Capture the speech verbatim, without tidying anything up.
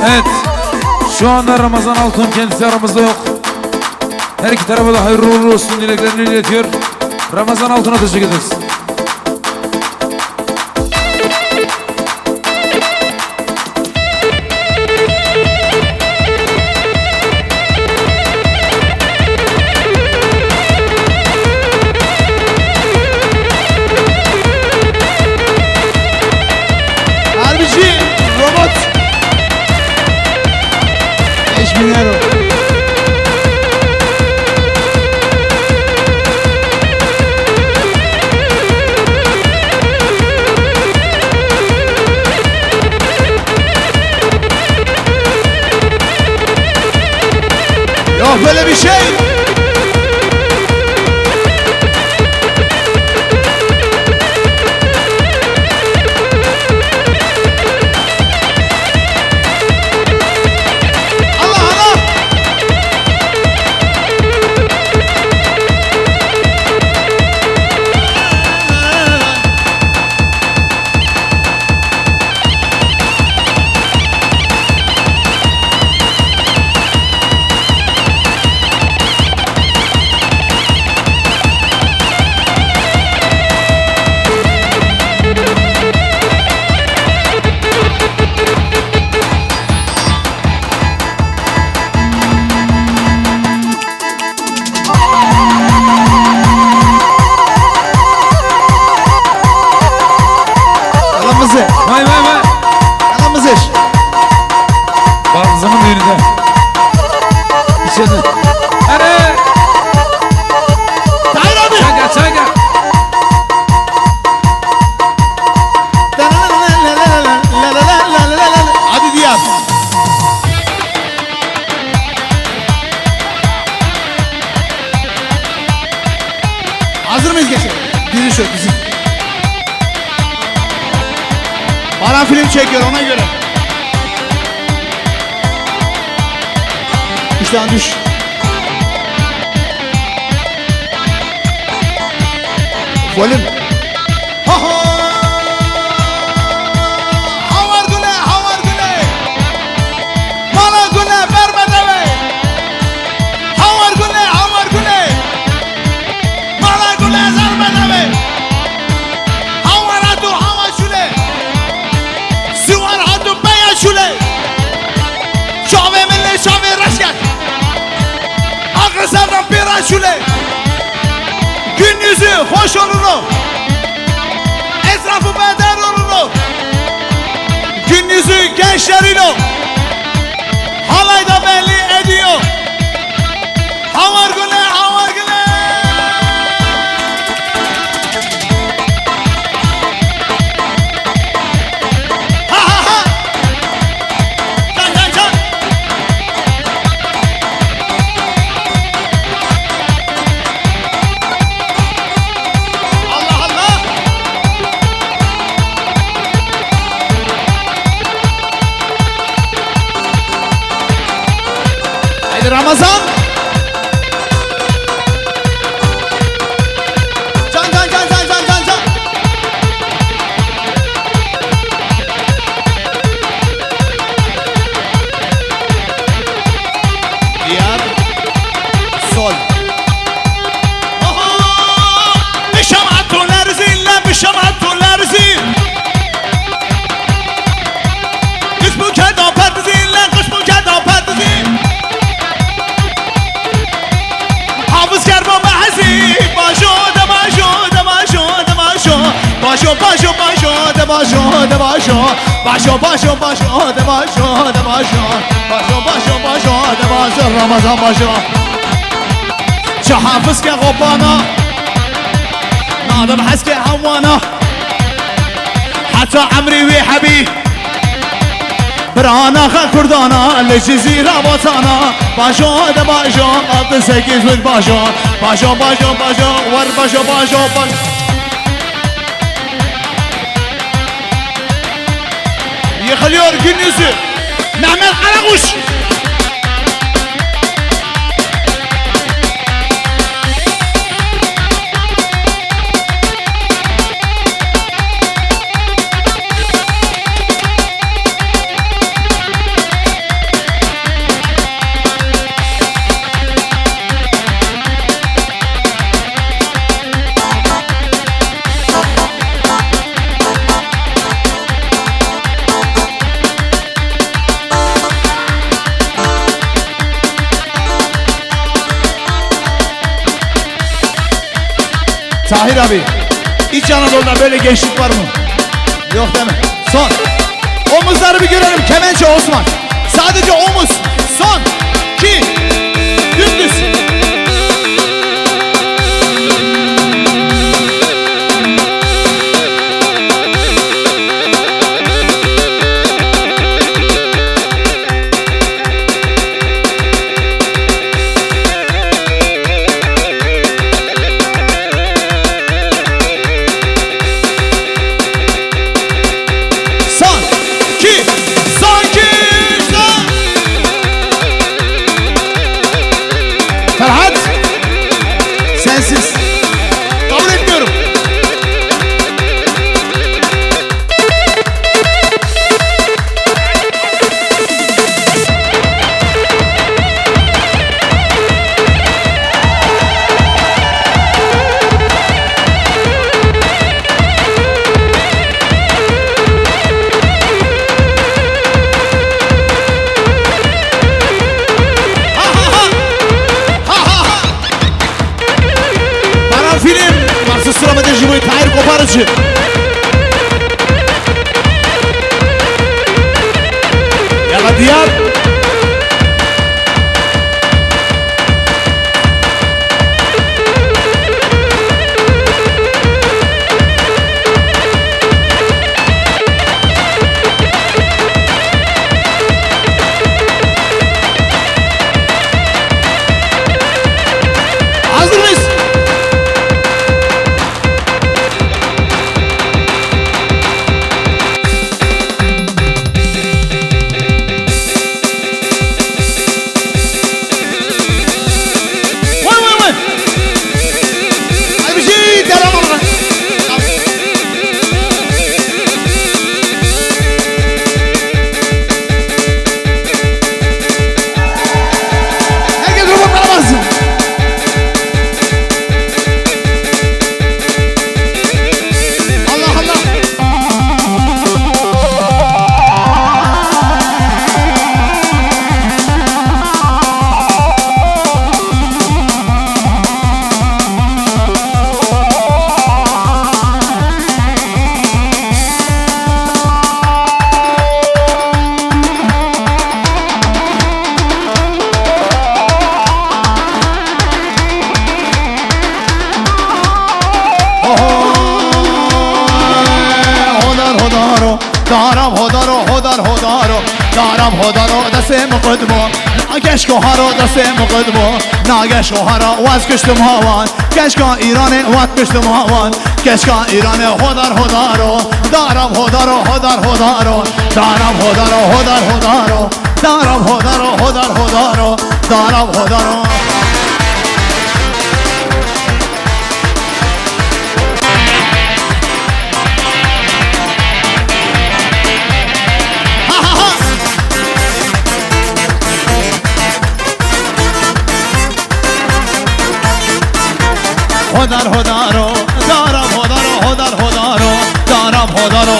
Evet. Şu anda Ramazan Altun kendisi aramızda yok. Her iki tarafa da hayırlı uğurlu olsun dileklerini iletiyor. Ramazan Altun'a teşekkür ederiz. Harbicî robot. Beş bin euro. Yok böyle bir şey. Allah Allah. Aramızı. Vay, vay, vay. Aramızı. Bazımın düğününde. İçeride. Hadi. Tahir abi. Çaka, çaka. Hadi diğer. Hazır mıyız gençler? Dizi şu, dizi. Baran film çekiyor, ona göre. Üç tane düş. Volüm. Ha ha! Hawar gule, hawar gule. Mala gule, berbe deve. Hawar gule, hawar gule. Mala gule, zerbe deve. Hawar hatu, hawa şule. Siwar hatu, beya şule. Çavê min lê çavê reş ket. Aqil serdan pêra şule. Gün yüzü hoş olun o. Etrafı bedar olun o. Gün yüzü gençlerin o. Halayda belli ediyor. Hawar gule, hawar gule. Ha ha ha. Can can can. Allah Allah. Haydi Ramazan. Can, can, can. Diyar. Sol. Aha! Bişem hatu lerzin, le bişem hatu lerzin. Kış bu keda perdizin, le kış bu keda perdizin. Hafız Kerbo Behzi, bajo de bajo, de bajo, de bajo. Bajo, bajo, bajo, de bajo, de bajo. Bajo, bajo, bajo, de bajo, de bajo. Bajo, bajo, bajo, de bajo, Ramazan bajo. Çi hafiz ke xopana, nadim hez ke hemwana. Heta emrî wî hebî. Birana xe kurdana, li Cizîra vatana. Bajo de bajo, altı sekiz bin bajo. Bajo, bajo, bajo, wer bajo, bajo, bajo. Yıkılıyor gün yüzü. Mehmet Karakuş. Tahir abi, İç Anadolu'da böyle gençlik var mı? Yok değil mi? Son. Omuzları bir görelim. Kemençe Osman. Sadece omuz. Son. İki. Dümdüz. Son, iki, son, iki, son. Ferhat, sensiz. Kabul etmiyorum. Baran Film, Mahsus Sıra Mete Jibo'yu Tahir Koparıcı. Yala Diyar. Hazır mıyız? Vay, vay, vay. Ay, bir şey, devam olarak. Herkes robotlara baksın. Allah Allah. Hodar hodaro, darab hodaro, hodar hodaro, darab hodaro, destê min qudmo. Nageş koharo, destê min qudmo. Nageş kohara, waz kuştum hawan. Keşka Îranê waz kuştum hawan. Keşka Îranê hodar hodaro, darab hodaro, hodar hodaro, darab hodaro, hodar hodaro, darab hodaro, hodar hodaro, darab hodaro. Hodar hodaro, darab hodaro, hodar hodaro, darab hodaro,